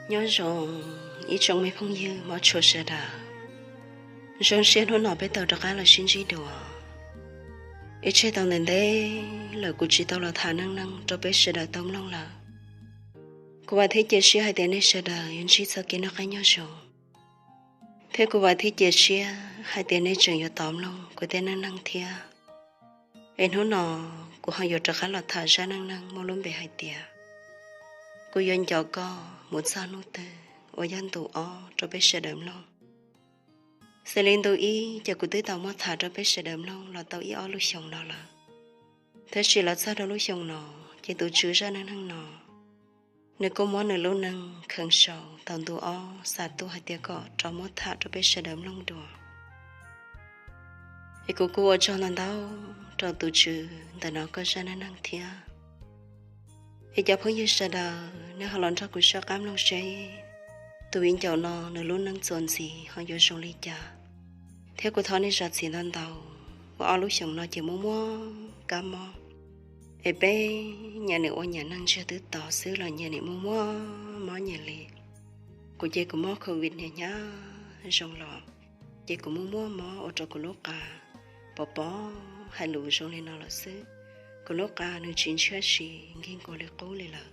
Nyob zoo ib tsoom me phooj ywg hmov tshua sawv daws. Zoo siab hnub no peb tau rov qab los sib ntsib dua. Ib tsam tau ntev ntev lawm kuv tsis tau los tham neej neeg rau peb sawv daws tau mloog lawm. Kuv vam thiab cia siab hais tias nej sawv daws yuav ntsib txoj kev noj qab nyob zoo, thiab kuv vam thiab cia siab hais tias nej tseem yuav tos mloog kuv tej neej neeg thiab. Es hnub no kuv ho yuav rov qab los tham zaj neej neeg muaj lub npe hais tias Kuv yuav nco koj mus txog hnub twg uas yog ntu ob rau peb sawv daws mloog. Xws li ntu ib ces kuv twb tau muab tham rau peb sawv daws mloog los tau ib ob lub xyoos no lawm, tab sis los txog rau lub xyoo no ces tus tswv zaj neej neeg no nws kuj muab nws lub neej kheev sau tau ntu ob xa tuaj hais tias kom rov muab tham rau peb sawv daws mloog dua. Es kuv kuj ua tsaug ntau ntau rau tus tswv ntawm no koj zaj neej neeg thiab. Es cov phooj ywg sawv daws nej ho los nrog kuv soj qab mloog seb tus viv ncaus no nws lub neej txuas ntxiv ho yuav zoo li cas. Thiab kuv thov nej zam txim ntau ntau uas ob lub xyoos no ces muaj muaj kab mob, es peb nyias nim ua nyias neej ntsiag twb to xwb los nyias nim muaj muaj mob nyias li. Kuv ces kuv mob covid niag hnyav zoo los, ces kuv muaj muaj mob ua rau kuv lub qa pov pob hais lus zoo li no lawm xwb. Kuv lub qa nws tsis ntshiab si nkig nkaus li qub li lawm.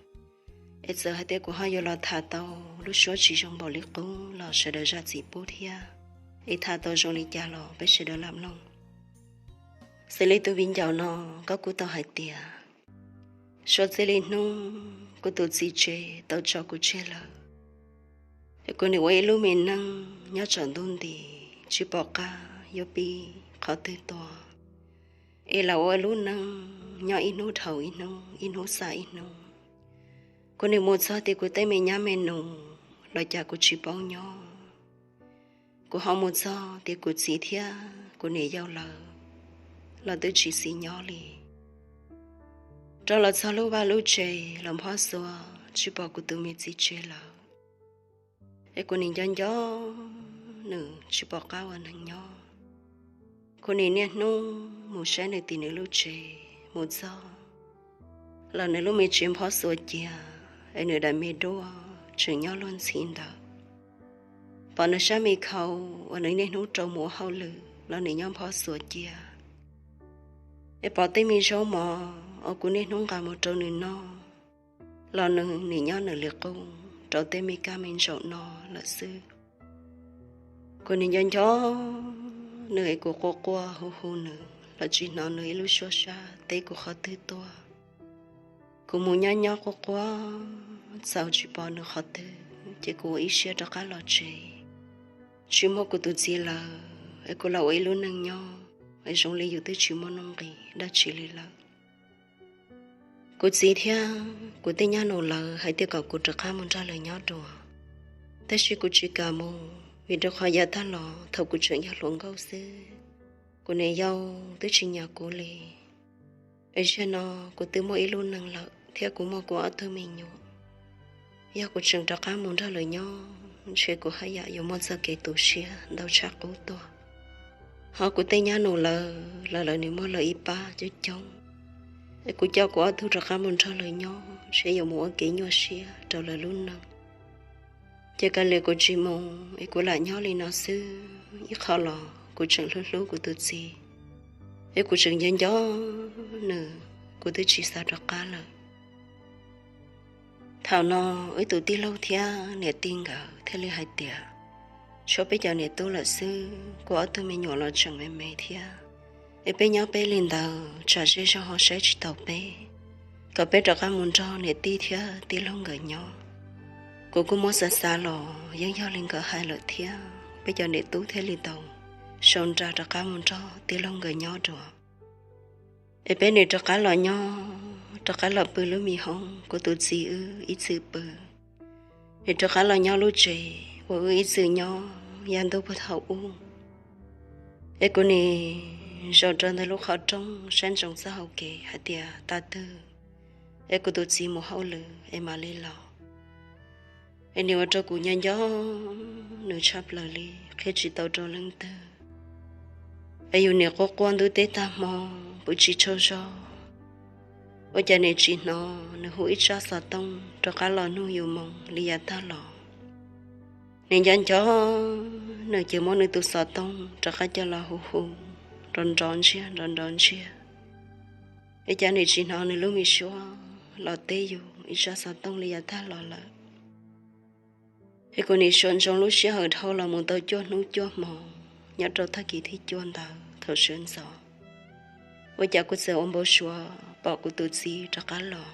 Es txawm hais tias kuv ho yuav los tham tau lub suab tsis zoo npaum li qub los sawv daws zam txim pub thiab. Es tham tau zoo li cas los peb sawv daws lam mloog. Xws li tus viv ncaus no, koj kuj tau hais tias, suav txij li hnub kuv tus txiv tsev tau tso kuv tseg lawm, es kuv nim ua ib lub me neej nyob tsaus ntuj nti, tsis pom qab yuav pib qhov twg tuaj. Es lam ua lub neej nyob ib hnub dhau ib hnub, ib hnub xa ib hnub. Kuv nim mus txog tias kuv tej me nyab me nus los cas kuv tsis paub nyob. Kuv ho mus txog tias kuv txiv thiab kuv niam yau lawv los twb tsis xis nyob li. Rau los txog lub vaj lub tsev los nphob xuas tsis pom kuv tus me txiv tsev lawm. Es kuv nim nco nco nws tsis pom qab ua neeg nyob. Kuv nim niaj hnub mus saib nws tim nws lub tsev mus txog los nws lub me tsev nphob xuas cia, es nws daim me duaj tseem nyob luag ntxhi ntawd. Pom nws sab me khau uas nws niaj hnub rau mus ua hauj lwm los nws nyob nphob xuas cia. Es pom tej me zaub mov uas kuv niaj hnub nqa mus rau nws noj los nws nim nyob nws li qub rau tej me kab me ntsaum no lawm xwb. Kuv nim nco nco nws es kuv quaj quaj hu hu nws los tsis hnov nws ib lub suab sab teb kuv qhov twg tuaj. Kuv mus nyob nyob quaj quaj txaus tsis pom nws qhov twg ces kuv ua ib siab rov qab los tsev. Tsis muaj kuv tus txiv lawm es kuv los ua ib lub neej nyob es zoo li yus twb tsis muaj nuj nqis dab tsi li lawm. Kuv txiv thiab kuv tej nyab nus lawv hais tias kom kuv rov qab mus nrog lawv nyob dua, tab sis kuv tsis kam mus vim rau qhov yav tag los thaum kuv tseem yog hluas nkauj xwb, kuv niam yau twb tsis nyiam kuv li. Es zaum no kuv twb muaj ib lub neej lawm thiab kuv muaj kuv ob tug me nyuam. Yog kuv tseem rov qab mus nrog lawv nyob ntshe kuv haj yam yuav muaj txoj kev tu siab ntau tshaj qub tuaj. Ho kuv tej nyab nus lawv los lawv nws muaj lawv ib pab coob coob, es kuv coj kuv ob tug rov qab mus nrog lawv nyob ntshe yuav mus ua kev nyuaj siab rau lawv lub neej. Ces kav liam kuv tsis mus es kuv lam nyob li no xwb. Ib qho los kuv tseem hlub hlub kuv tus txiv, es kuv tseem nco nco nws, kuv twb tsis xav rov qab lawm. Thaum no wb tus tij laug thiab niam tij nkawd thiaj li hais tias, tshuav peb cov niam tub lawm xwb, kuv ob tug me nyuam los tseem me me thiab, es peb nyob peb li ntawd tsam zej zog ho saib tsis taus peb, kom peb rov qab mus nrog niam tij thiab tij laug nkawd nyob. Kuv kuj muab xav xav los yeej yog li nkawd hais lawm thiab, peb cov niam tub thiaj li tau sau nra rov qab mus nrog tij laug nkawd nyob dua. Es peb nim rov qab los nyob, rov qab los pw lub me hoob kuv tus txiv wb ib txwm pw. Nim rov qab los nyob lub tsev uas wb ib txwm nyob yav ntuj puag thaum ub. Es kuv nim zaum rau ntawm lub qhov rooj saib ntsoov txoj hau kev hais tias tag twg es kuv tus txiv mus hauj lwm es mam li los. Es nim ua rau kuv nco nco nws tshaj plaws li, qhia tsis tau rau leej twg. Es yus nim quaj quaj ntuj teb tag hmo, pw tsis tsaug zog, ua cas nim tsis hnov nws hu ib tsab xov tooj rov qab los nug yus moo li yav tag los. Nim nco nco, nws ces muab nws tus xov tooj rov qab coj los hu hu nrov nrov ntsiag nrov nrov ntsiag. Es cas nim tsis hnov nws lub me suab los teb yus ib tsab xov tooj li yav tag los lawm. Es kuv nim suav ntsoov lub sij hawm dhau los mus tau cuaj hnub cuaj hmo nyob rau tag kis thib cuaj ntawd thaum sawv ntxov, ua cas kuv txawm ua npau suav pom kuv tus txiv rov qab los.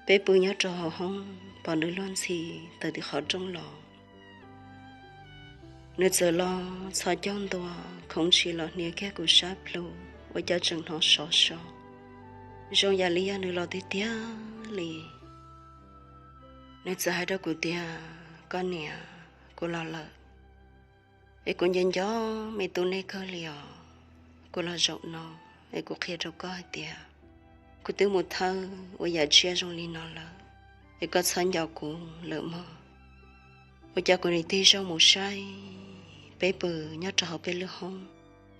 Peb pw nyob rau hauv hoob, pom nws luag ntxhi tawm tim qhov rooj los. Nws txawm los txhos caug ntua khoov ntshis los hnia kiag kuv sab plhu, ua cas tseem hnov sov so, zoo yam li yog nws los tiag tiag li. Nws txawm hais rau kuv tias, Koj niam, kuv los lawm. Es kuv nco nco me tub nej kawg li os. Kuv los zaum no es kuv qhia rau koj hais tias kuv twb mus thawj ua yam tsiaj zoo li no lawm, es koj txhob nco kuv lawm mog. Ua cas kuv nim tig zog mus saib, peb pw nyob rau hauv peb lub hoob,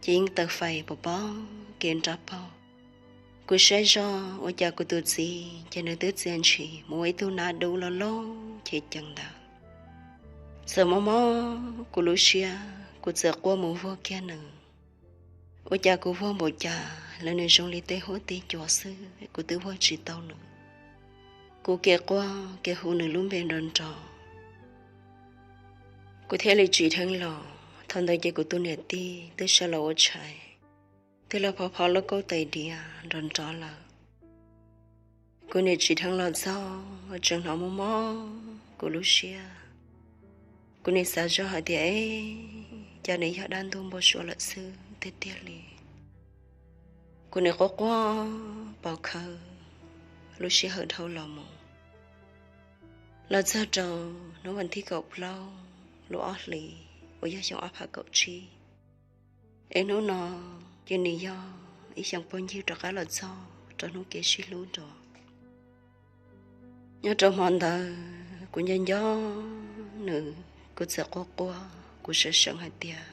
ces yeej taws fais pov pob kev nrab paug. Kuv saib zog ua cas kuv tus txiv ces nws twb txias ntshis mus ua ib tug nab dub loj loj chev cees ntawd. Txawm mob mob kuv lub siab, kuv txawm quaj mus vuag kiag nws. Ua cas kuv vuag npaum cas los nws zoo li tej huab tej cua xwb, kuv twb vuag tsis tau nws. Kuv kev quaj kev hu nws lub npe nrov nrov, kuv thiaj li tsim dheev los. Thaum ntawd ces kuv tus niam tij twb sawv los ua tshais, twb los phov phov lub kauj tais diav nrov nrov lawm. Kuv nim tsim dheev los txog tseem hnov mob mob kuv lub siab. Kuv nim xav zog hais tias, Eb, cas nim yog dab ntub npau suav lawm xwb tiag tiag li. Kuv nim quaj quaj pos khawv lub sij hawm dhau los mus, los txog rau hnub vas thib kaum plaub lub ob hlis uas yog xyoo ob phav kaum tsib. Es hnub no ces nim yog ib xyoo pog ncig rov qab los txog rau hnub kev sib hlub dua. Nyob rau hmo ntawd kuv nco nco nws, kuv txawm quaj quaj kuv seev seev hais tias,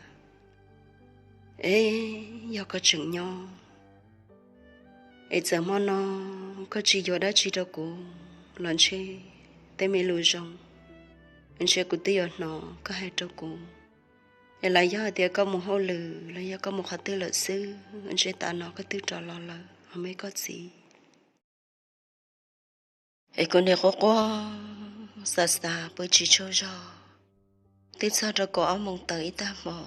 Eb, yog koj tseem nyob es txawm hmo no koj tsis yuav dab tsi rau kuv los ntshe tej me lus zoo ntshe kuv twb yuav hnov koj hais rau kuv. Es los yog hais tias koj mus hauj lwm los yog koj mus qhov twg lawm xwb, ntshe tas no koj twb rov los lawm os me koj txiv. Es kuv nim quaj quaj xav xav pw tsis tsaug zog. Twb txog rau kaum ob moos tawm ib tag hmo,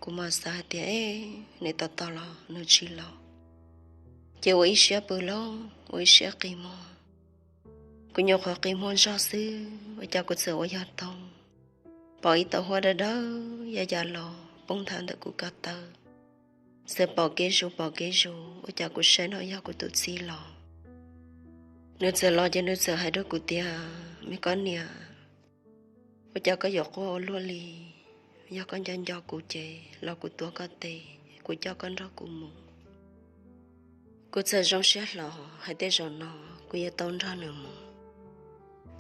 kuv mam xav hais tias, Eb, nim tos tos los nws tsis los, ces ua ib siab pw lauj, ua ib siab qi muag. Kuv nyuam qhuav qi muag zog xwb ua cas kuv txawm ua yog toog, pom ib tauv huab dawb dawb ya ya los poob nthav ntawm kuv ko taw. Txawm pom kev zus pom kev zus ua cas kuv saib no yog kuv tus txiv los. Nws txawm los ces nws txawm hais rau kuv tias, Me koj niam, ua cas koj yuav quaj ua luaj li? Yog koj nco nco kuv ces los kuv tuav koj tes, kuv coj koj nrog kuv mus. Kuv txawm zoo siab hlo hais tias zaum no kuv yuav tau nrog nws mus.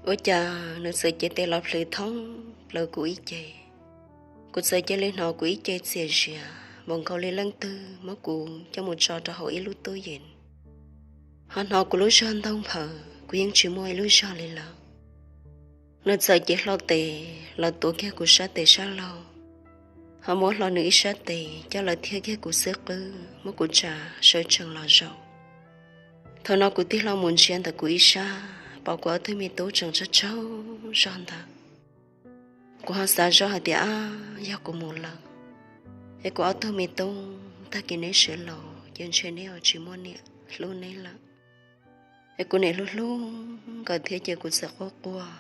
Ua cas nws txawm cev tes los plhws thoob plaws kuv ib ce. Kuv txawm cia li hnov kuv ib ce txias zias npaum nkaus li leej twg muab kuv coj mus tso rau hauv ib lub tub yees, ho hnov kuv lub zog ntoog nphaws, kuv yeej tsis muaj ib lub zog li lawm. Nws txawm cev hlo tes los tuav kiag kuv sab tes sab laug, ho muab hlo nws ib sab tes coj los thiab kiag kuv xub qwb muab kuv tsa sawv tsees los zaum. Thaum no kuv tig hlo mus ntsia ntawm kuv ib sab, pom kuv ob tug me tub tseem tsaug tsaug zog ntawd. Kuv ho xav zog hais tias, Ab, yog kuv mus lawm es kuv ob tug me tub, tag kis neb sawv los ces ntshe neb ho tsis muaj niam hlub neb lawm. Es kuv nim hlub hlub nkawd thiab ces kuv txawm quaj quaj.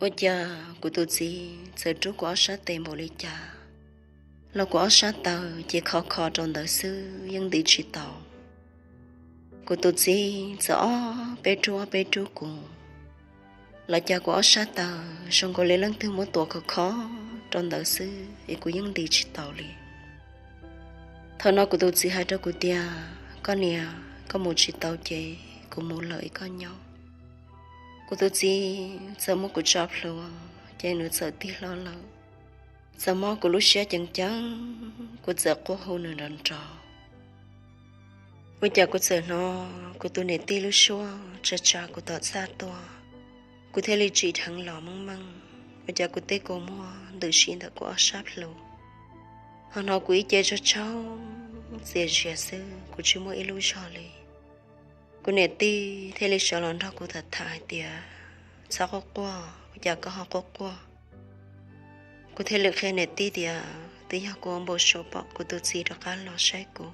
Ua cas kuv tus txiv txawm rub kuv ob sab tes npaum li cas los kuv ob sab taw ces khov kho rau ntawd xwb yeej nti tsis tau. Kuv tus txiv txawm ob peb rub ob peb rub kuv los cas kuv ob sab taw zoo nkaus li leej twg muab tuav khov kho rau ntawd xwb es kuv yeej nti tsis tau li. Thaum no kuv tus txiv hais rau kuv tias, Koj niam, koj mus tsis tau ces kuv mus lawm es koj nyob. Kuv tus txiv txawm muab kuv tso plhuav ces nws txawm tig hlo lawm. Txawm mob kuv lub siab ceev ceev, kuv txawm quaj hu nws nrov nrov. Ua cas kuv txawm hnov kuv tus niam tij lub suab tsa tsa kuv tom txaj tuaj, kuv thiaj li tsim dheev los meej meej. ua cas kuv tej kua muag ntws si ntawm kuv ob sab plhu. Ho hnov kuv ib ce tsaug tsaug txias zias xwb, kuv tsis muaj ib lub zog li. Kuv niam tij thiaj li sawv los nrog kuv tham tham hais tias, txhob quaj quaj, ua cas koj ho quaj quaj? Kuv thiaj li qhia niam tij tias twb yog kuv ua npau suav pom kuv tus txiv rov qab los saib kuv,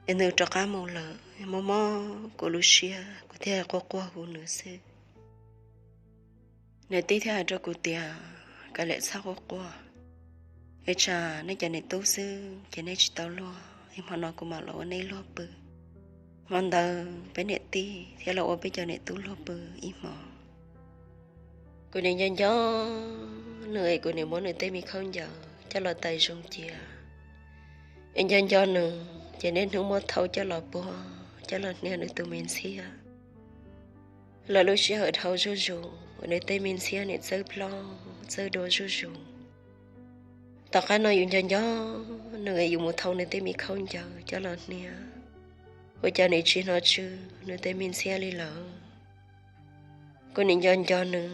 es nws rov qab mus lawm, mob mob kuv lub siab, kuv thiaj quaj quaj hu nws xwb. Niam tij thiaj hais rau kuv tias, kav liam, txhob quaj quaj, es tsam nej cov niam tub xwb ces nej tsis tau luag, es hmo no kuv mam los ua nej luag pw. Hmo ntawd peb niam tij thiaj los ua peb cov niam tub luag pw ib hmo. Kuv niam nco nco nws es kuv niam muab nws tej me khaub ncaws coj los tais zoo cia, es nco nco nws ces niaj hnub muab thau coj los puag coj los hnia nws tus me ntxhiab. Los lub sij hawm dhau zuj zus, nws tej me ntxhiab niam txawj ploj txawj dua zuj zus. Tom qab no yus nco nco nws es yus mus thau nws tej me khaub ncaws coj los hnia, ua cas nws tsis hnov tsw nws tej me ntxhiab li lawm. Kuv niam nco nco nws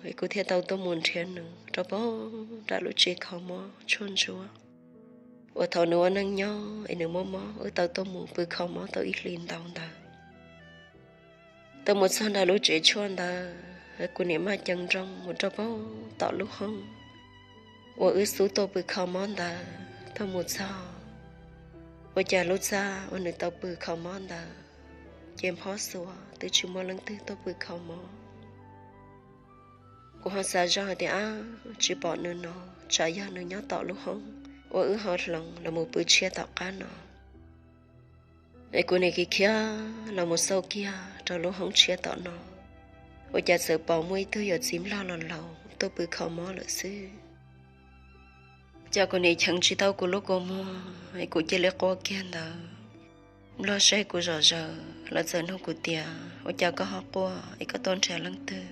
es kuv thiaj tau tuaj mus nrhiav nws rau puag nram lub tsev kho mob tshuaj ntsuab, uas thaum nws ua neej nyob es nws mob mob wb tau tuaj mus pw kho mob tau ib hlis ntau ntawd. Tuaj mus txog nram lub tsev tshuaj ntawd, kuv niam maj cees nroos mus rau puag tom lub hoob uas wb xub tuaj pw kho mob ntawd tuaj mus txog, ua cas lub txaj uas nws tau pw kho mob ntawd ces nphob xuas twb tsis muaj leej twg tuaj pw kho mob. Kuv ho xav zoj hais tias, ab, tsis pom nws no, tsam yog nws nyob tom lub hoob uas wb ho hloov los mus pw tshiab tom qab no. Es kuv niam khiav khiav los mus xauj kiag rau lub hoob tshiab tom no, ua cas txawm pom muaj ib tug yawm txiv nplog laus laus tuaj pw kho mob lawm xwb. Cas kuv niam cheem tsis tau kuv lub kua muag es kuv cia li quaj kiag ntawd. Nplog saib kuv zom zaws los txawm nug kuv tias, ua cas koj ho quaj es koj tuaj nrhiav leej twg?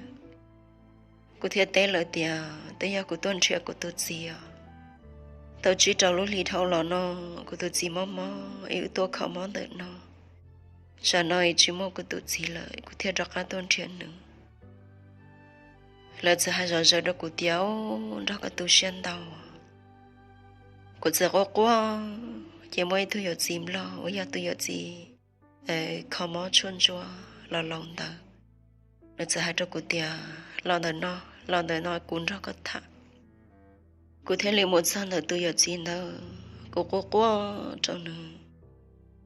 Kuv thiaj teb lawv tias, twb yog kuv tuaj nrhiav kuv tus txiv os. Tau tsib rau lub hlis dhau los no kuv tus txiv mob mob es wb tuaj kho mob ntawm no, tsam no es tsis muaj kuv tus txiv lawm kuv thiaj rov qab tuaj nrhiav nws. Lawv txawm hais zom zaws rau kuv tias, nrog koj tu siab ntau. Kuv txawm quaj quaj, ces muaj ib tug yawm txiv nplog uas yog tus yawm txiv kho mob tshuaj ntsuab laus laus ntawd, nws txawm hais rau kuv tias, los ntawm no, los ntawm no kuv nrog koj tham. Kuv thiaj li mus txog ntawm tus yawm txiv ntawd, kuv quaj quaj rau nws.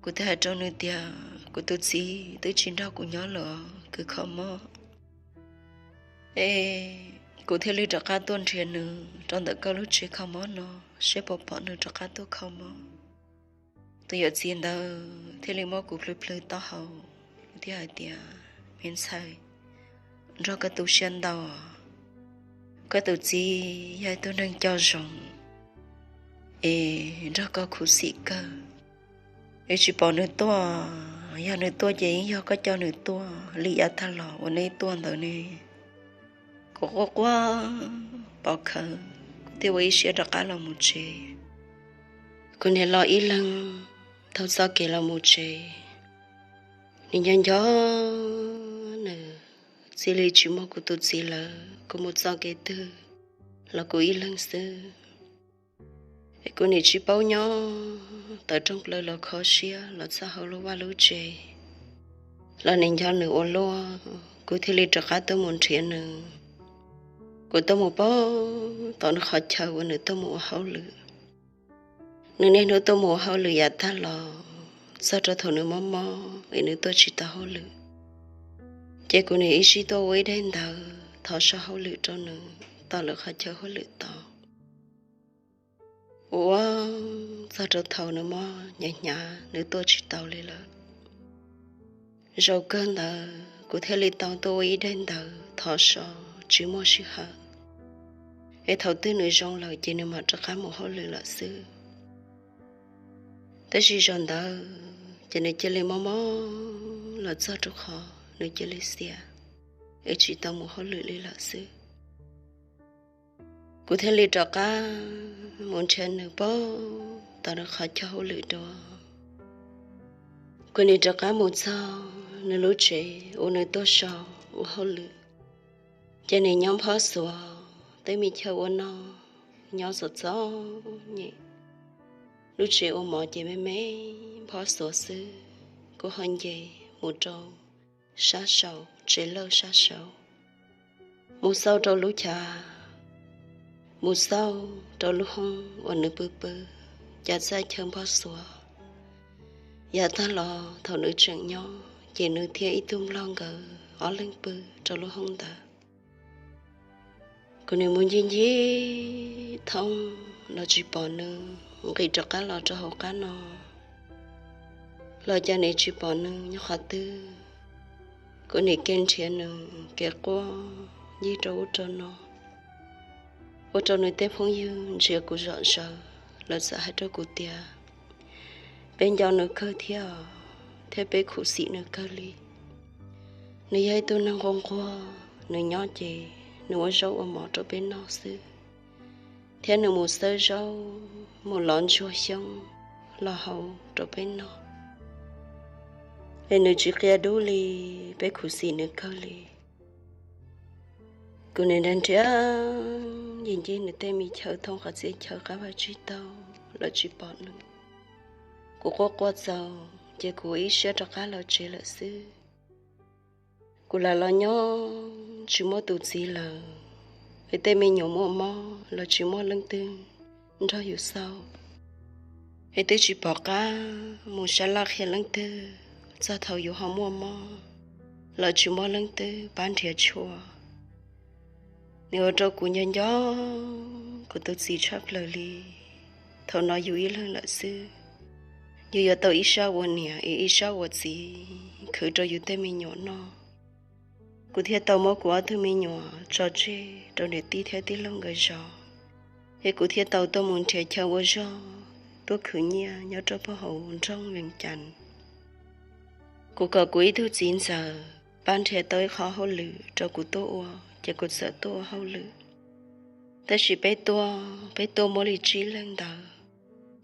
Kuv thiaj hais rau nws tias, kuv tus txiv twb tsis nrog kuv nyob lawm, kws kho mob. Es kuv thiaj li rov qab tuaj nrhiav nws rau ntawm koj lub tsev kho mob no, seb puas pom nws rov qab tuaj kho mob. Tus yawm txiv ntawd thiaj li muab kuv plhws plhws taub hau, nws thiaj hais tias, me ntxhais, nrog koj tu siab ntau, koj tus txiv yog ib tug neeg coj zoo, es nrog koj khuv xim kawg. Es tsis pom nws tuaj, yog nws tuaj ces yeej yog koj coj nws tuaj li yav tag los uas neb tuaj ntawd ne. Kuv quaj quaj pov khawv, kuv thiaj ua ib siab rov qab los mus tsev. Kuv niam los ib leeg taug txoj kev los mus tsev, nws nco nco nws, txij li tsis muaj kuv tus txiv lawm, kuv mus txoj kev twg los kuv ib leeg xwb. Es kuv niam tsis paub nyob, tawm rooj plaws los kho siab los txog hauv lub vaj lub tsev, los nws nco nws ua luaj, kuv thiaj li rov qab tuaj mus nrhiav nws. Kuv tuaj mus pab tom nws qhov chaw uas nws tuaj mus ua hauj lwm. Nws niaj hnub tuaj mus ua hauj lwm yav tag los txog rau thaum nws mob mob es nws tuaj tsis tau hauj lwm, ces kuv niam ib sij tuaj ua ib daim ntawv thov so hauj lwm rau nws tom lawv qhov chaw hauj lwm tod. Ua ua txog rau thaum nws mob hnyav hnyav nws tuaj tsis tau li lawm. Zaum kawg ntawd kuv thiaj li tau tuaj ua ib daim ntawv thov so, tsis muaj sij hawm, es thaum twg nws zoo lawm ces nws mam rov qab mus hauj lwm lawm xwb. Tab sis zaum ntawd ces nws cia li mob mob los txog rau qhov nws cia li xiam, es tsis tau mus hauj lwm li lawm xwb. Kuv thiaj li rov qab mus nrhiav nws pab tom nws qhov chaw hauj lwm dua. Kuv nim rov qab mus txog nws lub tsev uas nws tuaj so ua hauj lwm, ces nws nyob nphob xuas tej me chaw ua noj nyob txom txom nyem. Lub tsev ua mov ces me me nphob xuav xwb, kuv ho nce mus rau sab saud, tsev lawj sab saud, mus xauj rau lub chav, mus xauj rau lub hoob uas nws pw pw, cas txaj chaw nphob xuav. Yav tag los thaum nws tseem nyob ces nws thiab ib tug nplog nkawd ob leeg pw rau lub hoob ntawd. Kuv nim mus ncig ncig thoob los tsis pom nws, nqis rov qab los rau hauv qab no los cas nim tsis pom nws nyob qhov twg. Kuv nim ke nrhiav nws kev quaj ncig rau ub rau no, ua rau nws tej phooj ywg ntsia kuv zom zaws, lawv txawm hais rau kuv tias peb nco nws kawg thiab, thiab peb khuv xim nws kawg li. Nws yog ib tug neeg nquag nquag, nws nyob ces nws ua zaub ua mov rau peb noj xwb, thiab nws mus xawb zaub, mus lov ntsuag xyoob los hau rau peb noj, es nws tsis qia dub li, peb khuv xim nws kawg li. Kuv nim nrhiav nrhiav ncig ncig nws tej me chaw thoob qhov txhia chaw qab vaj tsib taug los tsis pom nws. Kuv quaj quaj txaus ces kuv ua ib siab rov qab los tsev lawm xwb. Kuv lam los nyob tsis muaj tus txiv lawm, es tej me nyuam muaj mob los tsis muaj leej twg nrog yus xauj, es twb tsis pom qab mus sab laj qhia leej twg txog thaum yus ho muaj mob los tsis muaj leej twg pab nrhiav tshua. Nws ua rau kuv nco nco kuv tus txiv tshaj plaws li. Thaum no yus ib leeg lawm xwb, yus yuav tau ib sab ua niam es ib sab ua txiv khwv rau yus tej me nyuam noj. Kuv thiaj tau muab kuv ob tug me nyuam tso tseg rau niam tij thiab tij laug nkawd zov, es kuv thiaj tau tuaj mus nrhiav chaw ua zog tuaj khwv nyiaj nyob rau puag hauv nroog Vees Cas. Kuv kom kuv ib tug txiv ntxawm pab nrhiav tau ib qho hauj lwm rau kuv tuaj ua, ces kuv txawm tuaj ua hauj lwm. Tab sis peb tuaj, peb tuaj muaj li tsib leeg ntawd,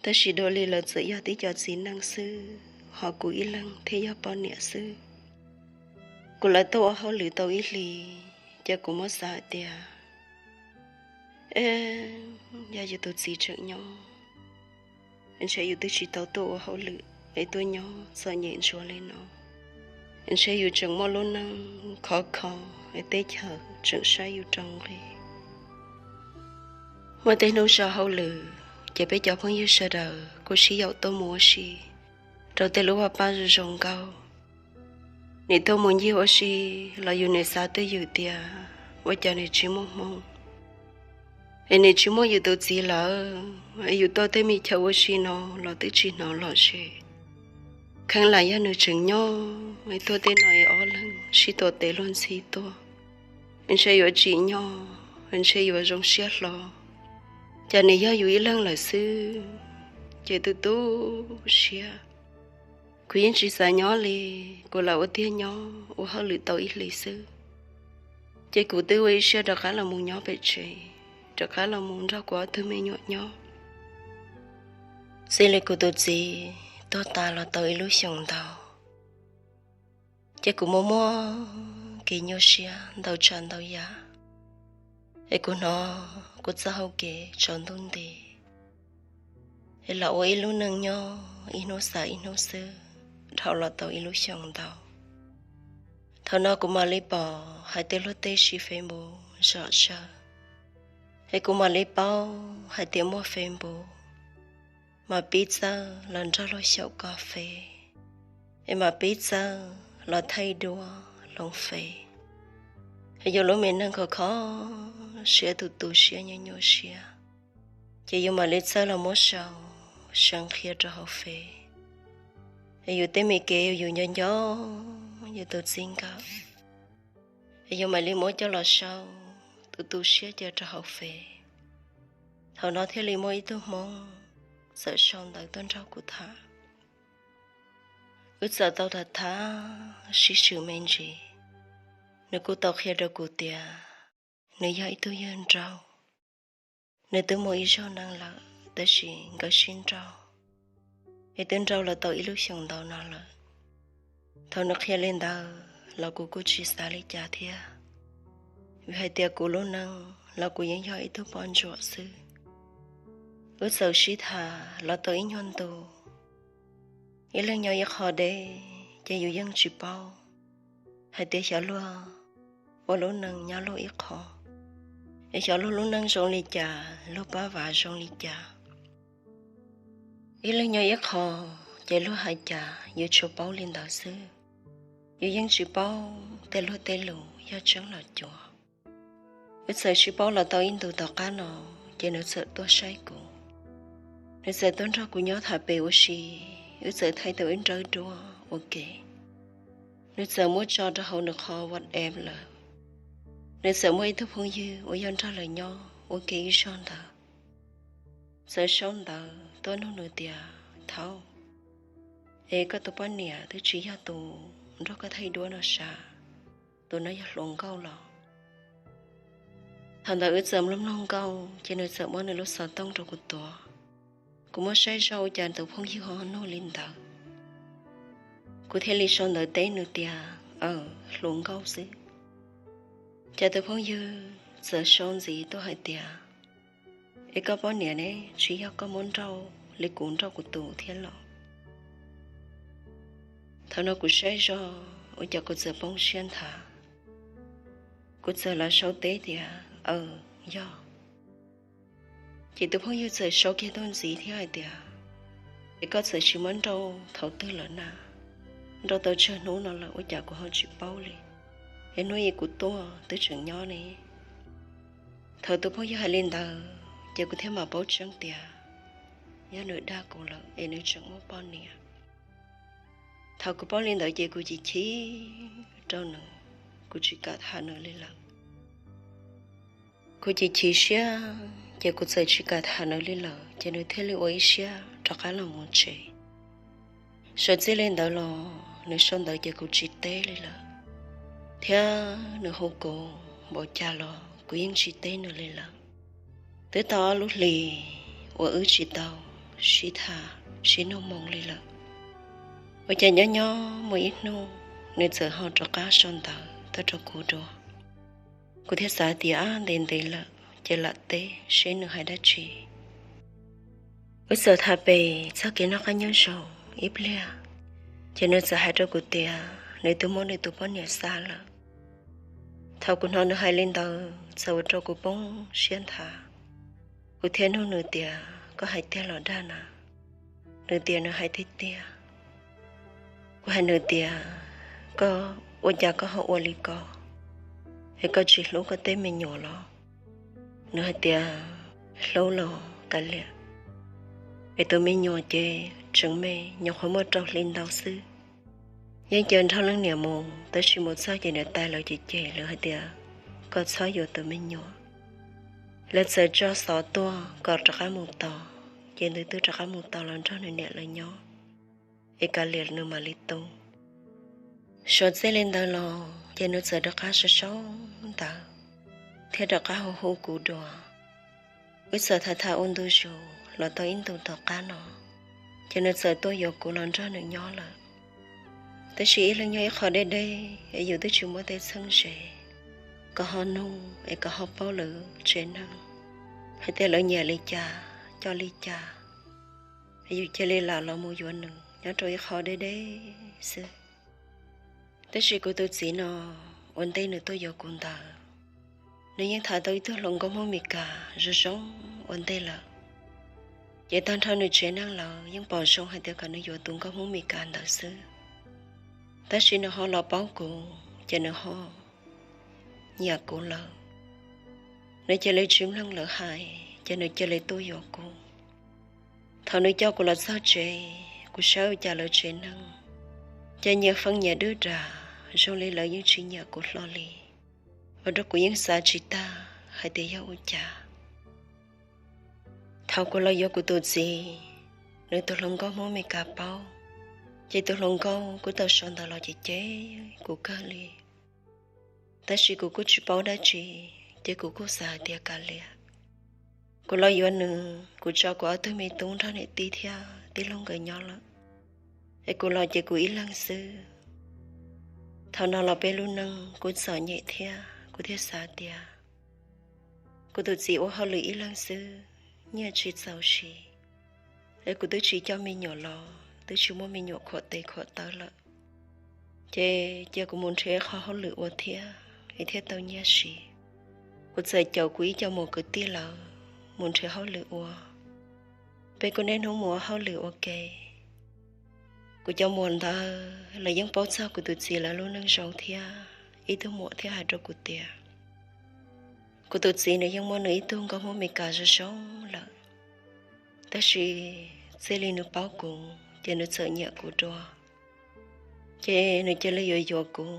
tab sis dua li lawv txawm yog tib co txiv neej xwb, ho kuv ib leeg thiaj yog poj niam xwb. Kuv lawv tuaj ua hauj lwm tau ib hlis, ces kuv muab xav hais tias, yog yus tus txiv tseem nyob, ntshe yus twb tsis tau tuaj ua hauj lwm es tuaj nyob txom nyem ntsuav li no. Ntshe yus tseem muaj lub neej khov kho es teb chaws tseem saib yus rau nqi. Muaj tej hnub so hauj lwm, ces peb cov phooj ywg sawv daws kuj sib yaum tuaj mus ua si rau tej lub vaj paj zoo zoo nkauj. Nim tuaj mus ncig ua si los yus nim xav twj ywm tias ua cas nim tsis muaj hmoo, es nim tsis muaj yus tus txiv lawm, es yus tuaj tej me chaw ua si no los twb tsis hnov lom zem. Kheev lam yog nws tseem nyob, es tuaj tej no es ob leeg sib tuav tes luag ntxhi tuaj, ntshe yuav tsim nyog, ntshe yuav zoo siab hlo. Cas nim yog yus ib leeg lawm xwb, ces tu tu siab. Kuv yeej tsis xav nyob li, kuv lam ua tiag nyob ua hauj lwm tau ib hlis xwb, ces kuv twb ua ib siab rov qab los mus nyob pem tsev, rov qab los mus nrog kuv ob tug me nyuam nyob. Xij li kuv tus txiv tuag tas los tau ib lub xyoos ntau, ces kuv muaj muaj kev nyuaj siab ntau tsav ntau yam, es kuv hnov kuv txoj hau kev tsaus ntuj nti, es los ua ib lub neej nyob ib hnub xav ib hnub xwb, dhau los tau ib lub xyoos ntau. Thaum no kuv mam li pom hais tias luag tej siv Facebook zom zaws, es kuv mam li paub hais tias muaj Facebook, mas pib txawj los nrog luag xyaum kos fes, es mas pib txawj los thaij duab hloov fes. Es yus lub me neej khov kho siab, tu tu siab, nyuaj nyuaj siab, ces yus mam li txawj los muab sau, sau qhia rau hauv fes. Es yus tej me kev uas yus nco nco yus tus txiv nkawd, es yus mam li muab coj los sau, tu tu siab cia rau hauv fes. Thaum no thiaj li muaj ib tug Hmoob txawm sau ntawv tuaj nrog kuv tham. Wb txawm tau tham tham sib swm me ntsis, nws kuj tau qhia rau kuv tias nws yog ib tug yawg nraug. Nws twb muaj ib zaug neeg lawm, tab sis nkawd sib nrauj, es twb nrauj los tau ib lub xyoos ntau no lawm. Thaum nws qhia li ntawd los kuv kuj tsis xav li cas thiab, Vim hais tias kuv lub neej los kuv yeej yog ib tug poj ntsuam xwb. Wb txawm sib tham los tau ib nyuag ntu, ib leeg nyob ib qho deb, ces yus yeej tsis paub hais tias xyov luag ua lub neej nyob luag ib qho, es xyov luag lub neej zoo li cas, luag pab vav zoo li cas. Ib leeg nyob ib qho, ces luag hais cas yus tsuas paub li ntawd xwb. Yus yeej tsis paub tej luag tej lus yog tseeb los cuav. Wb txawm sib paub los tau ib ntus tom qab no, ces nws txawm tuaj saib kuv. Nws txawm tuaj nrog kuv nyob tham pem ua si, wb txawm thaij tau ib nrawb duab ua ke. Nws txawm muab tso rau hauv nws qhov WhatsApp lawm. Nws txawm muaj ib tug phooj ywg uas yog nrog lawv nyob ua ke ib zog ntawd txawm sau ntawv tuaj nug nws tias, Thaub, es koj tus poj niam twb tsis yog tus nrog koj thaij duab no sav? Tus no yog hluas nkauj los? Thaum ntawd wb txawm mloog mloog nkauj, ces nws txawm muab nws lub xov tooj rau kuv tuav. Kuv muab saib zog ua cas tus phooj ywg ho nug li ntawd. Kuv thiaj li sau ntawv teb nws tias, Aw, hluas nkauj xwb. Ces tus phooj ywg txawm sau ntxiv tuaj hais tias, Es koj poj niam ne, tsis yog koj muab nrauj li kuv nrauj kuv tus thiab los? Thaum no kuv saib zog ua cas kuv txawm poob siab nthav. Kuv txawm los sau teb tias, Aw, yog. Ces tus phooj ywg txawm sau kiag tuaj ntxiv thiab hais tias, Es koj txawm tsis muab nrauj thaum twg lawm na? Nrauj tau tsawg hnub no lawm ua cas kuv ho tsis paub li? Es hnub ib kuv tuaj twb tseem nyob ne. Thaum tus phooj ywg hais li ntawd ces kuv thiaj mam paub tseeb tias yog nws dag kuv lawm es nws tseem muaj poj niam. Thaum kuv paub li ntawd ces kuv chim chim rau nws, kuv tsis kam tham nws li lawm. Kuv chim chim siab ces kuv txawm tsis kam tham nws li lawm, ces nws thiaj li ua ib siab rov qab los mus tsev. Sawv txij li ntawd los nws sau ntawv ces kuv tsis teb li lawm, thiab nws hu kuv npaum cas los kuv yeej tsis teb nws li lawm. Twb tau ob lub hlis uas wb tsis tau sib tham sib nug moo li lawm. Ua cas nyob nyob muaj ib hnub nws txawm ho rov qab sau ntawv tuaj rau kuv dua. Kuv thiaj xav tias ab, ntev ntev lawm ces lam teb seb nws hais dab tsi. Wb txawm tham pem txog kev noj qab nyob zoo ib pliag, ces nws txawm hais rau kuv tias nws twb muab nws tus poj niam xa lawm. Thaum kuv hnov nws hais li ntawd txawm ua rau kuv poob siab nthav. Kuv thiaj nug nws tias, Koj hais tiag los dag na? Nws tias nws hais tiag tiag. Kuv hais nws tias, Koj ua cas koj ho ua li ko? Es koj tsis hlub koj tej me nyuam los? Nws hais tias, Hlub los kav liam. Es tus me nyuam ces tseem me, nyuam qhuav muaj rau hli ntau xwb. Yeej cia nrog leej niam mus, tab sis mus txog ces niam tais lawv cem cem, lawv hais tias, Koj txhob yuav tus me nyuam. Lawv txawm tso xov tuaj kom rov qab mus tos, ces nws twb rov qab mus tos los nrog nws niam lawv nyob, es kav liam nws mam li tu. Sawv txij li ntawd los ces nws txawm rov qab sau sau ntawv thiab rov qab hu hu kuv dua. Wb txawm tham tham ua ntu zus los tau ib ntus tom qab no, ces nws txawm tuaj yuav kuv los nrog nws nyob lawm. Tab sis ib leeg nyob ib qho deb deb es yus twb tsis muaj tej txheeb ze kom ho nug es kom ho paub lawv tsev neeg hais tias lawv nyiam li cas coj li cas, es yus cia li lam los mus yuav nws nyob rau ib qho deb deb xwb. Tab sis kuv tus txiv no, ua ntej nws tuaj yuav kuv ntawd, nws yeej tham tau ib tug hluas nkauj Hmoob Mes Kas zoo zoo ua ntej lawm. Ces tag nrho nws tsev neeg lawv yeej pom zoo hais tias kom nws yuav tus nkauj Hmoob Mes Kas ntawd xwb. Tab sis nws ho los paub kuv ces nws ho nyiam kuv lawm. Nws cia li tsis mloog lawv hais ces nws cia li tuaj yuav kuv. Thaum nws coj kuv los txog tsev, kuv saib ua cas lawv tsev neeg ces nyias feem nyias dwb ras, zoo li lawv yeej tsis nyiam kuv hlo li, ua rau kuv yeej xav tsis tag hais tias yog ua cas. Thaum kuv los yuav kuv tus txiv, nws tus hluas nkauj Hmoob Mes Kas paub, ces tus hluas nkauj kuj tau sau ntawv los cem cem kuv kawg li. Tab sis kuv kuj tsis paub dab tsi, ces kuv kuj xav hais tias kav liam. Kuv los yuav nws, kuv tso kuv ob tug me tub nrog niam tij thiab tij laug nkawd nyob lawm, es kuv los ces kuv ib leeg xwb. Thaum no los peb lub neej kuj txom nyem thiab Kuv thiaj xav tias kuv tus txiv ua hauj lwm ib leeg xwb, nyiaj tsis txaus siv, es kuv twb tsis coj me nyuam los twb tsis muaj me nyuam khuam tes khuam taw lawm, ces cia kuv mus nrhiav qhov hauj lwm ua thiab es thiaj tau nyiaj siv. Kuv txawm caum kuv ib co muam kwv tij lawv mus nrhiav hauj lwm ua. Peb kuj niaj hnub mus ua hauj lwm ua ke. Kuv cov muam ntawd lawv yeej paub txog kuv tus txiv lawv lub neej zoo thiab, ib tug muam thiaj hais rau kuv tias kuv tus txiv nws yeej muaj nws ib tug nkauj Hmoob Meskas zoo zoo lawm, tab sis txij li nws paub kuv ces nws txawm nyiam kuv dua, ces nws cia li yuav yuav kuv.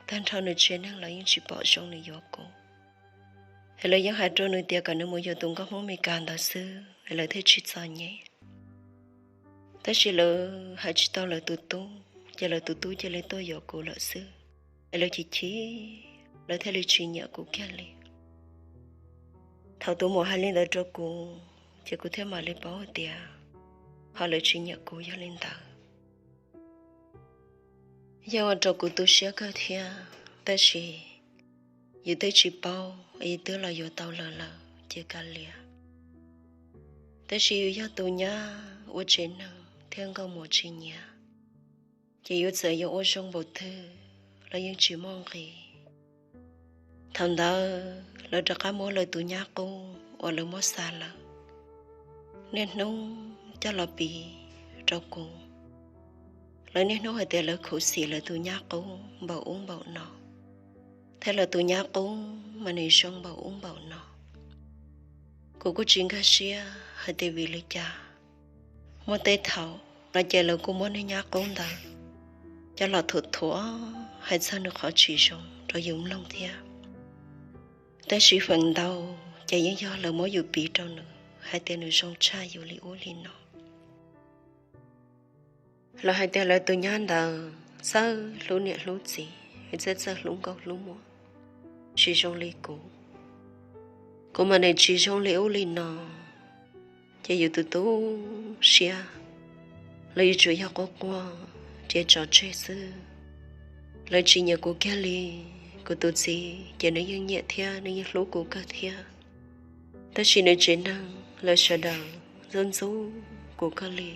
Tag nrho nws tsev neeg lawv yeej tsis pom zoo nws yuav kuv, es lawv yeej hais rau nws tias kom nws mus yuav tus nkauj Hmoob Meskas ntawd xwb es lawv thiaj tsis txom nyem. Tab sis lawv hais tsis tau lawv tus tub, ces lawv tus tub cia li tuaj yuav kuv lawm xwb, es lawv chim chim, lawv thiaj li tsis nyiam kuv kiag li. Thaum tus muam hais li ntawd rau kuv, ces kuv thiaj mam li paub tias ho lawv tsis nyiam kuv yog li ntawd. Yog ua rau kuv tu siab kawg thiab, tab sis yus twb tsis paub, yus twb los yuav tau lawm lawm ces kav liam. Tab sis yus yog tus nyab ua tsev neeg thiab nkauj muam tsis nyiam, ces yus txawm yuav ua zoo npaum twg los yeej tsis muaj nqis. Thaum ntawd lawv rov qab muab lawv tus nyab qub uas lawv muab xa lawm niaj hnub coj los piv rau kuv. Lawv niaj hnub hais tias lawv khuv xim lawv tus nyab qub npaum ub npaum no, thiab lawv tus nyab qub mas nws zoo npaum ub npaum no. Kuv kuj tsis nkag siab hais tias vim li cas, muaj tej thaum no ces lawv kuj muab niag nyab qub ntawd coj los thuam thuam hais txog nws qhov tsis zoo rau yus mloog thiab. Tab sis feem ntau ces yeej yog lawv muab yus piv rau nws hais tias nws zoo tshaj yus li ub li no. Lawv hais tias lawv tus nyab ntawd txawj hlub niam hlub txiv, txawj txawj hlub nkauj hlub muam, tsis zoo li kuv. Kuv mas nws tsis zoo li ub li no, ces yus tus tu siab, lawv yuav tsum yog quaj quaj, riam tso tseg xwb. Lawv tsis nyiam kuv kiag li. Kuv tus txiv ces nws yeej nyiam thiab nws yeej hlub kuv kawg thiab, tab sis nws tsev neeg lawv sawv daws ntxub ntxub kuv kawg li.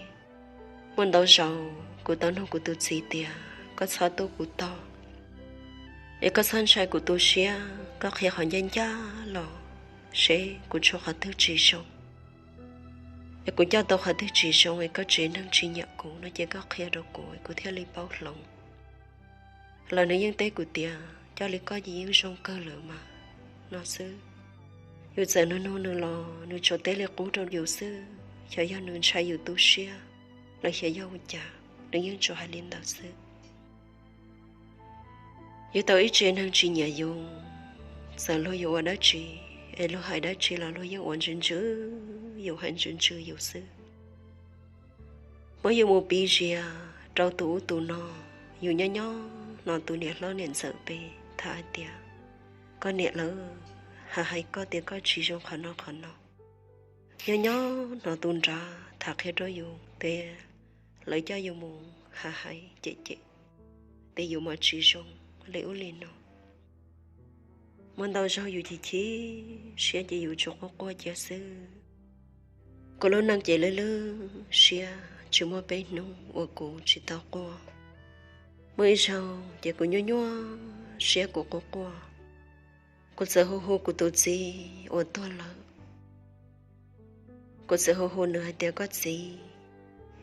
Muaj ntau zaus kuv tau nug kuv tus txiv tias koj txhob tuaj kuv tog, es koj txhob ntshai kuv tu siab, koj qhia qhov ncaj ncaj los seb kuv tshuav qhov twg tsis zoo. Es kuv coj tau qhov twg tsis zoo es koj tsev neeg tsis nyiam kuv no ces koj qhia rau kuv, kuv thiaj li paub hloov. Los nws yeej teb kuv tias coj li koj ces yeej zoo kawg lawm mas, no xwb. Yus txawm nug nug nws los nws tsuas teb li qub rau yus xwb, xyov yog nws ntshai yus tu siab los xyov yog ua cas, nws yeej tsuas hais li ntawd xwb. Yus tau ib tsev neeg tsis nyiam yus, txawm luag yuav ua dab tsi, es luag hais dab tsi los luag yeej ua ntsws ntsws yus, hais ntsws ntsws yus xwb. Muab yus mus piv zias rau tus ub tus no, yus nyob nyob hnov tus niam hlob niam ntxawm pem tham hais tias koj niam lawv hais hais koj tias koj tsis zoo qhov no qhov no. Nyob nyob hnov tus nrad tham qhia rau yus tias lawv coj yus mus hais hais cem cem tias yus mas tsis zoo li ub li no. Muaj ntau zaug yus chim chim siab ces yus tsuas quaj quaj cia xwb. Kuv lub neej ces lwj lwj siab, tsis muaj peb hnub uas kuv tsis tau quaj. Muaj ib zaug ces kuv nyuaj nyuaj siab kuv quaj quaj, kuv txawm hu hu kuv tus txiv uas tuag lawm. Kuv txawm hu hu nws hais tias koj txiv,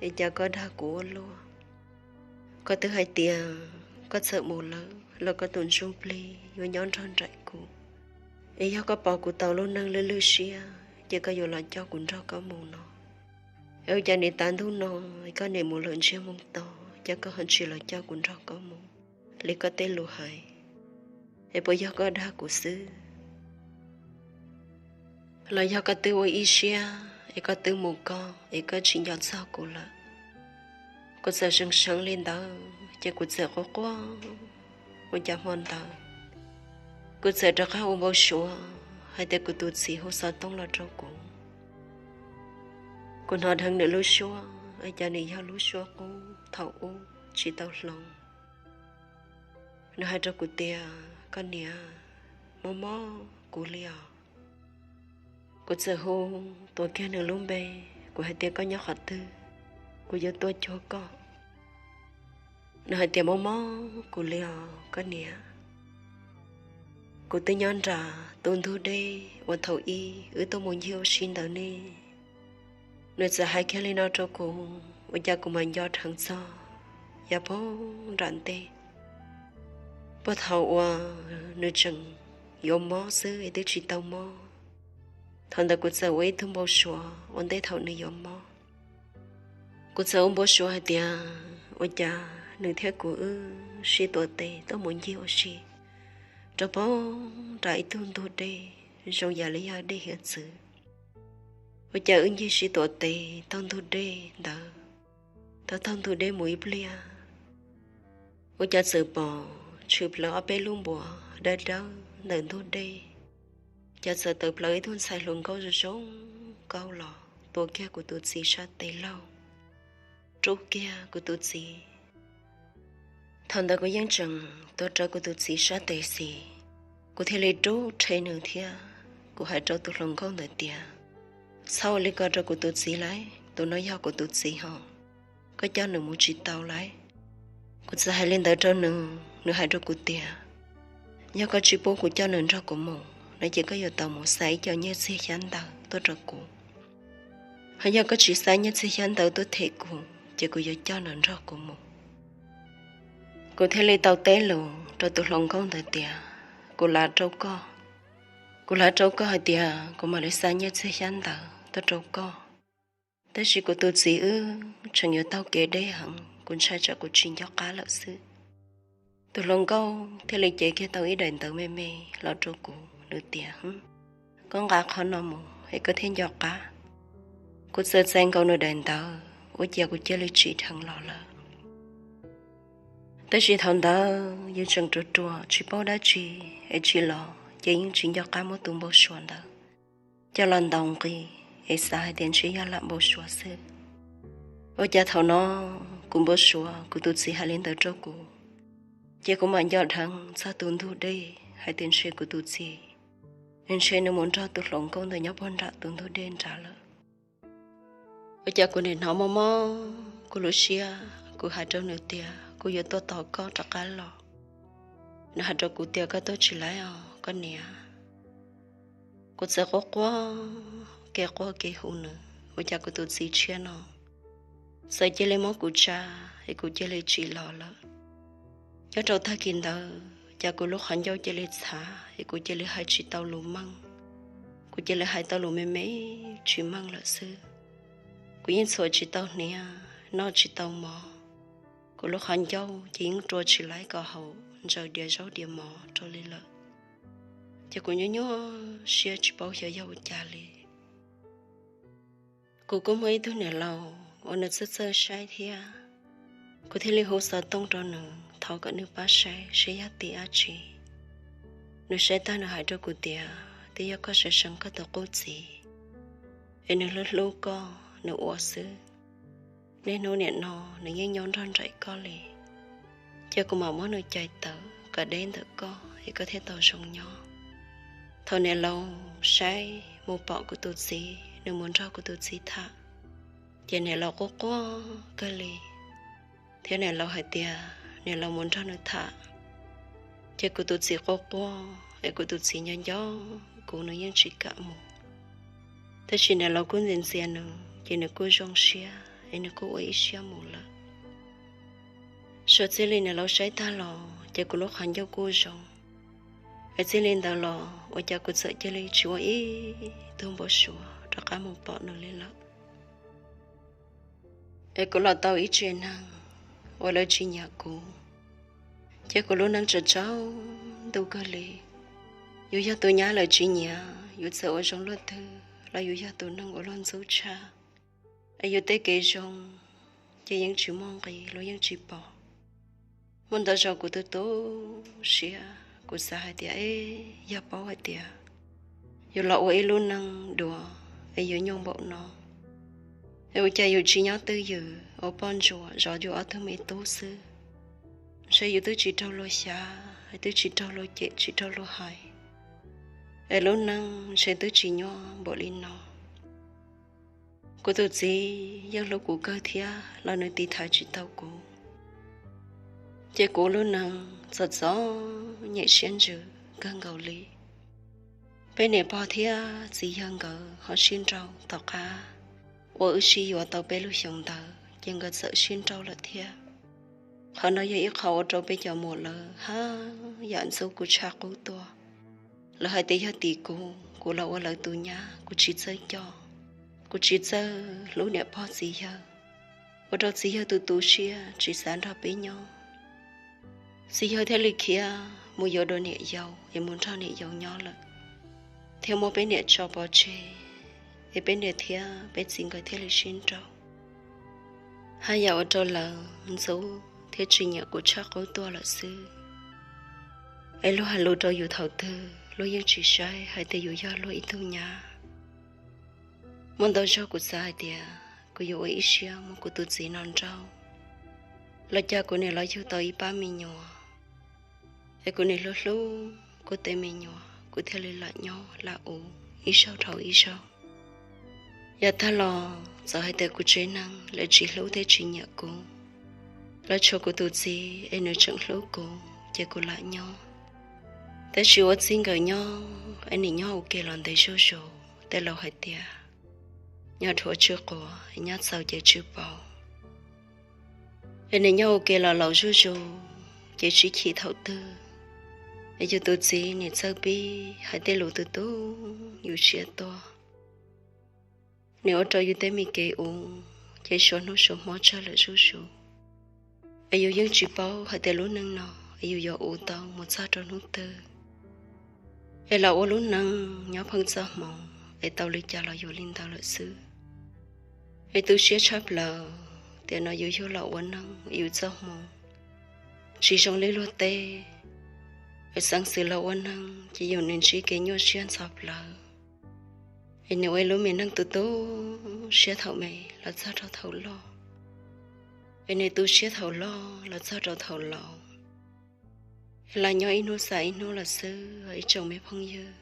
es cas koj dag kuv ua luaj? Koj twb hais tias koj txawm mus lawm los koj tus ntsuj plig yuav nyob nrog nraim kuv, es yog koj pom kuv tau lub neej lwj lwj siab ces koj yuav los coj kuv nrog koj mus no. Es ua cas nim tav ntuj no koj nim mus lawm ntsiag moo to, cas koj ho tsis los coj kuv nrog koj mus li koj tej lus hais? Es puas yog koj dag kuv xwb, los yog koj twb ua ib siab es koj twb mus koj es koj tsis nco txog kuv lawm? Kuv txawm seev seev li ntawd ces kuv txawm quaj quaj. Ua cas hmo ntawd kuv txawm rov qab ua npau suav hais tias kuv tus txiv hu xov tooj los rau kuv. Kuv hnov dheev nws lub suab, es cas nws yog lub suab qub thaum ub tsis tau hloov. Nws hais rau kuv tias, koj niam, mob mob kuv li os. Kuv txawm hu tuav kiag nws lub npe, kuv hais tias koj nyob qhov twg, kuv yuav tuaj cuag koj. Nws hais tias mob mob kuv li os koj niam. Kuv twb nyob nram tus ntug dej uas thaum ub wb tuaj mus ncig ua si ntawd ne. Nws txawm hais kiag li no rau kuv, ua cas kuv mam nco dheev txog yav puag nram ntej, puag thaum uas nws tseem yuav mob xwb es twb tsis tau mob. Thaum ntawd kuv txawm ua ib tug npau suav ua ntej thaum nws yuav mob. Kuv txawm ua npau suav hais tias ua cas nws thiab kuv wb sib tuav tes tuaj mus ncig ua si rau puag nram ib tug ntug dej zoo yam li yog dej hiav txwv. Ua cas wb ncig sib tuav tes taug ntug dej ntawd, tau taug ntug dej mus ib pliag, ua cas txawm pom tshwm plaws ob peb lub npuas dawb dawb ntawm ntug dej. Cas txawm tawm plaws ib tug ntxhais hluas nkauj zoo zoo nkauj los tua kiag kuv tus txiv sab tes laug, rub kiag kuv tus txiv. Thaum ntawd kuv yeej tseem tuav rawv kuv tus txiv sab tes xis, kuv thiaj li rub rhe nws thiab kuv hais rau tus hluas nkauj ntawd tias, txhob ua li ko rau kuv tus txiv lauj, tus no yog kuv tus txiv ho, koj coj nws mus tsis tau lauj. Kuv txawm hais li ntawd rau nws, nws hais rau kuv tias, yog koj tsis pub kuv coj nws nrog kuv mus no ces koj yuav tau mus xa ib co nyiaj txiag xyab ntawv tuaj rau kuv. Ho yog koj tsis xa nyiaj txiag xyab ntawv tuaj them kuv ces kuv yuav coj nws nrog kuv mus. Kuv thiaj li tau teb lus rau tus hluas nkauj ntawd tias, kuv lav rau koj, kuv lav rau koj hais tias kuv mam li xa nyiaj txiag xyab ntawv tuaj rau koj, tab sis kuv tus txiv wb tseem yuav taug kev deb heev, kuv ntshai tsam kuv tsis nco qab lawm xwb. Tus hluas nkauj thiaj li cev kiag tau ib daim ntawv me me los rau kuv, nws tias, koj nqa qhov no mus es koj thiaj nco qab. Kuv txawm txais nkaus nws daim ntawv ua cas kuv cia li tsim dheev los lawm. Tab sis thaum ntawd yus tseem ruam ruam tsis paub dab tsi, es tsim los ces yeej tsis nco qab muab tus npau suav ntawd coj los ntaus nqi, es xav hais tias ntshe yog lam npau suav xwb. Ua cas thaum no kuv npau suav kuv tus txiv hais li ntawd rau kuv, ces kuv mam nco dheev txog tus ntug dej hais tias ntshe kuv tus txiv, ntshe nws mus nrog tus hluas nkauj ntawd nyob puag nram tus ntug dej nrad lawm. Ua cas kuv nim hnov mob mob kuv lub siab, kuv hais rau nws tias kuv yuav tuaj tos koj rov qab los. Nws hais rau kuv tias koj tuaj tsis laib os koj niam. Kuv txawm quaj quaj kev quaj kev hu nws, ua cas kuv tus txiv tshiab no txawm cia li muab kuv tsa, es kuv cia li tsim los lawm. Nyob rau tag kis ntawd cas kuv lub qhov ncauj cia li txhav es kuv cia li hais tsis tau lus meej. Kuv cia li hais tau lus me me tsis meej lawm xwb. Kuv yeej txhuam tsis tau hniav, noj tsis tau mov. Kuv lub qhov ncauj ces yeej rua tsis laib kom haus ntsaws diav zaub diav mov rau li lawm. Ces kuv nyuaj nyuaj siab tsis paub xyov yog ua cas li. Kuv kuj muaj ib tug niam laus uas nws txawj txawj saib thiab, kuv thiaj li hu xov tooj rau nws thov kom nws pab saib seb yog tim dab tsi. Nws saib tag nws hais rau kuv tias twb yog koj seev seev koj tus qub txiv, es nws hlub hlub koj nws ua xwb. Niaj hnub nim no nws yeej nyob nrog nraim koj li. Ces kuv mam muab nws cais tawm kom deb ntawm koj es koj thiaj tau zoo nyob. Thaum niam laus saib mus pom kuv tus txiv nws mus nrog kuv tus txiv tham, ces niam laus quaj quaj kawg li, thiab niam laus hais tias niam laus mus nrog nws tham. Ces kuv tus txiv quaj quaj es kuv tus txiv nco nco kuv, nws yeej tsis kam mus. Tab sis niam laus kuj ntxias ntxias nws ces nws kuj zoo siab es nws kuj ua ib siab mus lawm. Suav txij li niam laus saib tag los ces kuv lub qhov ncauj kuj zoo, es txij li ntawd los ua cas kuv txawm cia li tsis ua ib tug npau suav rov qab mus pom nws li lawm. Es kuv los tau ib tsev neeg uas lawv tsis nyiam kuv, ces kuv lub neej tsaus tsaus ntuj kawg li. Yus yog tus nyab lawv tsis nyiam, yus txawm ua zoo luaj twg los yus yog tus neeg uas luag ntxub tshaj, es yus tej kev zoo ces yeej tsis muaj nqis los yeej tsis pom. Muaj ntau zaus kuv tu tu siab, kuv xav hais tias es yog paub hais tias yus los ua ib lub neej dua es yus nyuaj npaum no, es ua cas yus tsis nyob twj ywm ua poj ntsuam zov yus ob tug me tub xwb, ntshe yus twb tsis raug luag xyav, twb tsis raug luag cem, tsis raug luag hais, Es lub neej ntshe twb tsis nyuaj npaum li no. Kuv tus txiv yeej hlub kuv kawg thiab los nws tiv thaiv tsis tau kuv, ces kuv lub neej txom txom nyem siab ntsws kawg nkaus li. Peb niam pog thiab txiv yawg nkawd ho sib nrauj tom qab uas wb sib yuav tau peb lub xyoos ntawd ces nkawd txawm sib nrauj lawm thiab. Qhov no yog ib qho ua rau peb cov muam lawv haj yam ntxub kuv tshaj qub tuaj. Lawv hais tias yog tim kuv, kuv los ua lawv tus nyab, kuv tsis txawj coj, kuv tsis txawj hlub niam pog txiv yawg, ua rau txiv yawg tu tu siab tsis xav nrog peb nyob. Txiv yawg thiaj li khiav mus yuav dua niam yau es mus nrog niam yau nyob lawm, thiab muab peb niam tso pov tseg, es peb niam thiab peb txiv nkawd thiaj li sib nrauj. Haj yam ua rau lawv ntxub thiab tsis nyiam kuv tshaj qub tuaj lawm xwb. Es luag hais lus rau yus thaum twg luag yeej tsis saib hais tias yus yog luag ib tug nyab. Muaj ntau zaug kuv xav hais tias kuv yuav ua ib siab muab kuv tus txiv no nrauj, los cas kuv niam los yug tau ib pab me nyuam, es kuv niam hlub hlub kuv tej me nyuam, kuv thiaj li lam nyob lam ua ib zaug dhau ib zaug. Yav tag los txawm hais tias kuv tsev neeg lawv tsis hlub thiab tsis nyiam kuv, lawv tshuav kuv tus txiv es nws tseem hlub kuv ces kuv lam nyob. Tab sis ua txij nkawm nyob es nim nyob ua ke los ntev zuj zus, tej laus hais tias nyob dhuav tsw quav, nyob txaus ces tsw paus. Es nim nyob ua ke los laus zuj zus, ces sib chim thaum twg es yus tus txiv nim txawj pib hais tej lus tu tu yus siab tuaj. Nim ua rau yus tej me kev ua ces suav hnub suav hmo tsawg lawm zuj zus. Es yus yeej tsis paub hais tias lub neej no es yus yuav ua tau mus txog rau hnub twg, es los ua lub neej nyob pheej txoj hmoov es tau li cas los yuav li ntawd lawm xwb. Es tu siab tshaj plaws tiam no yus yug los ua neej yus txoj hmoov tsis zoo li luag tej. Es xeev xwm los ua neeg ces yus nim ntsib kev nyuaj siab ntxhov plawv, es nim ua ib lub me neej tu tu siab thaum me los txog rau thaum loj, es nim tu siab thaum loj los txog rau thaum laus. Es lam nyob ib hnub xav ib hnub lawm xwb ib tsoom me phooj ywg.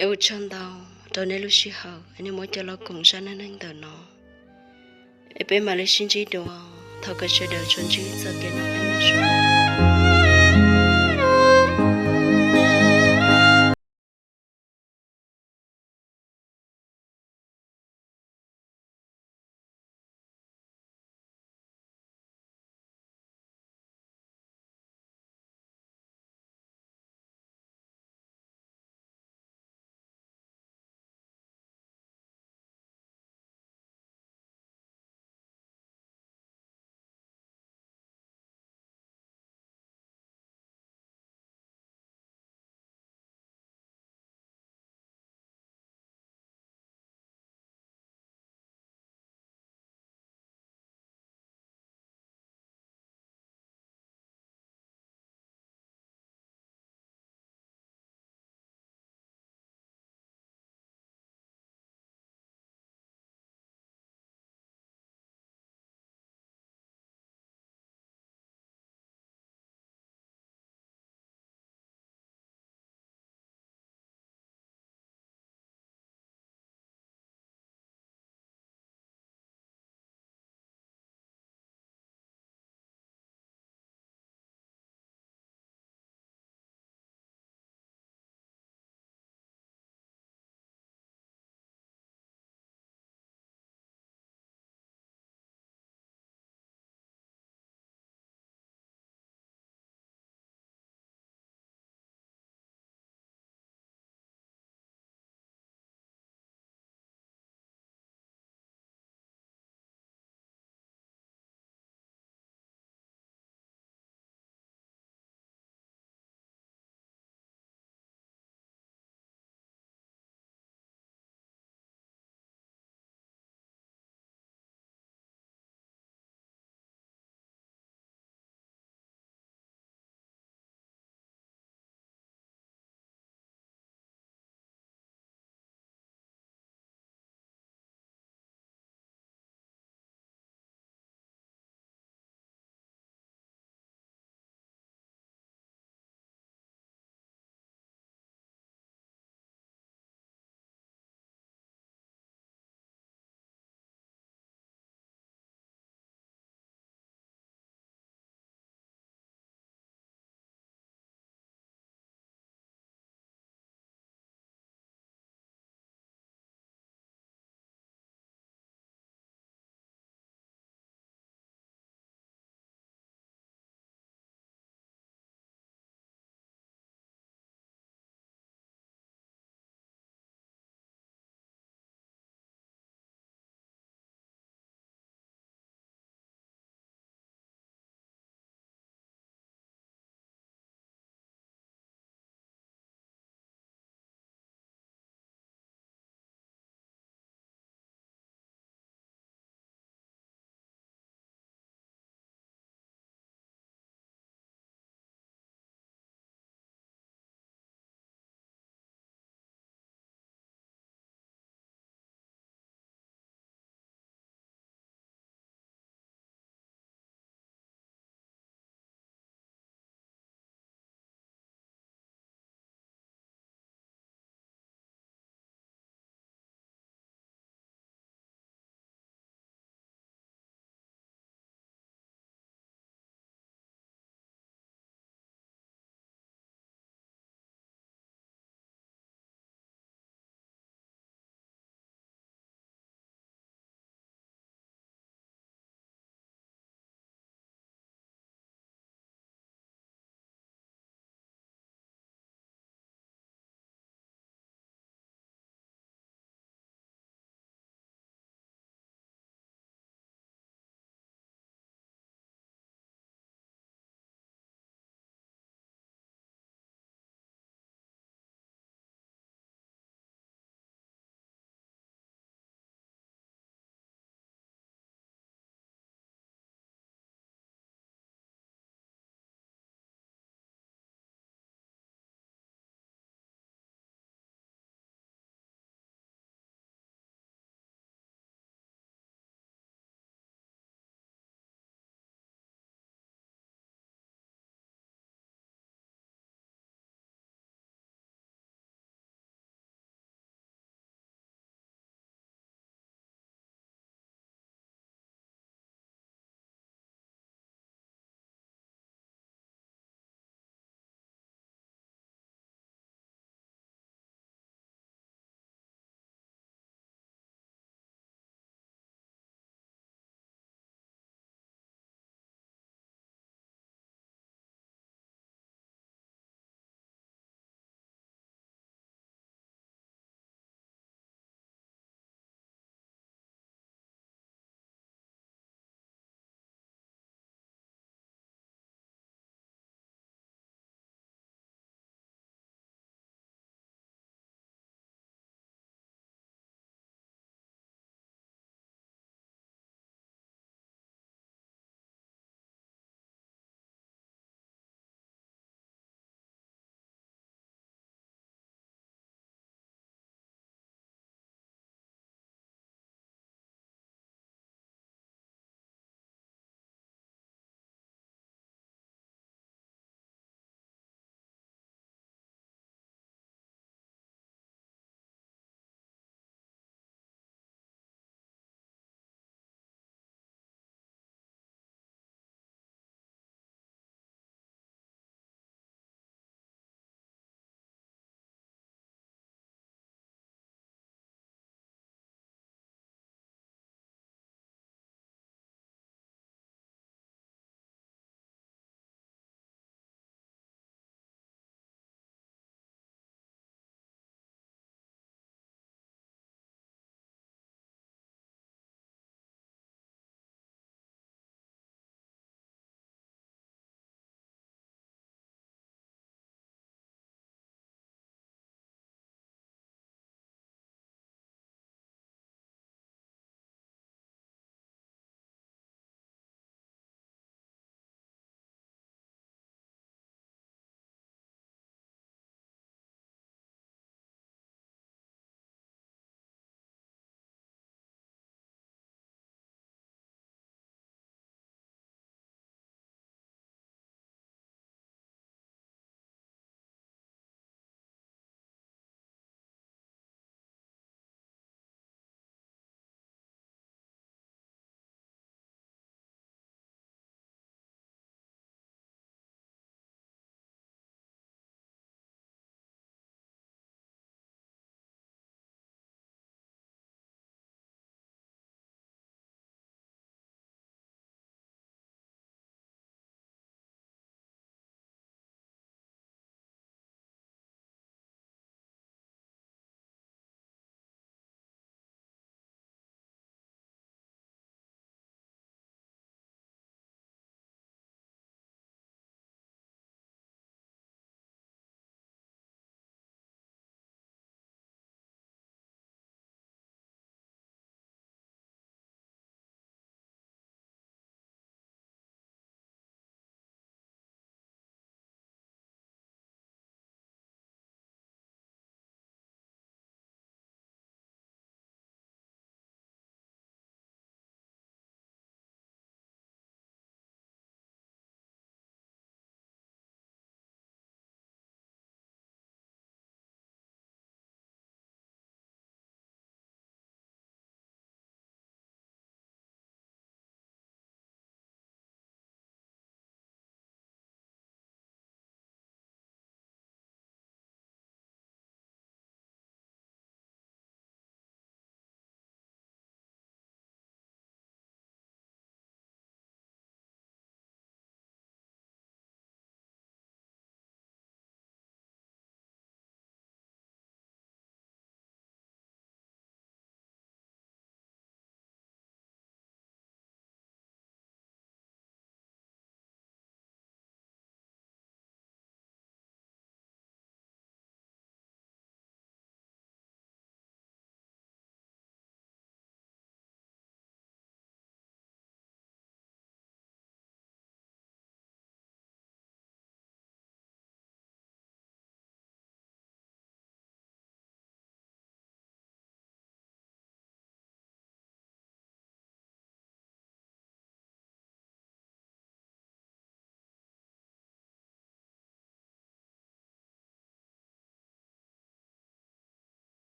Es ua tsaug ntau rau nej lub sij hawm es nej muab coj los koom zaj neej neeg ntawm no. Es peb mam li sib ntsib dua, thov kom sawv daws tsuas ntsib txoj kev noj qab nyob zoo.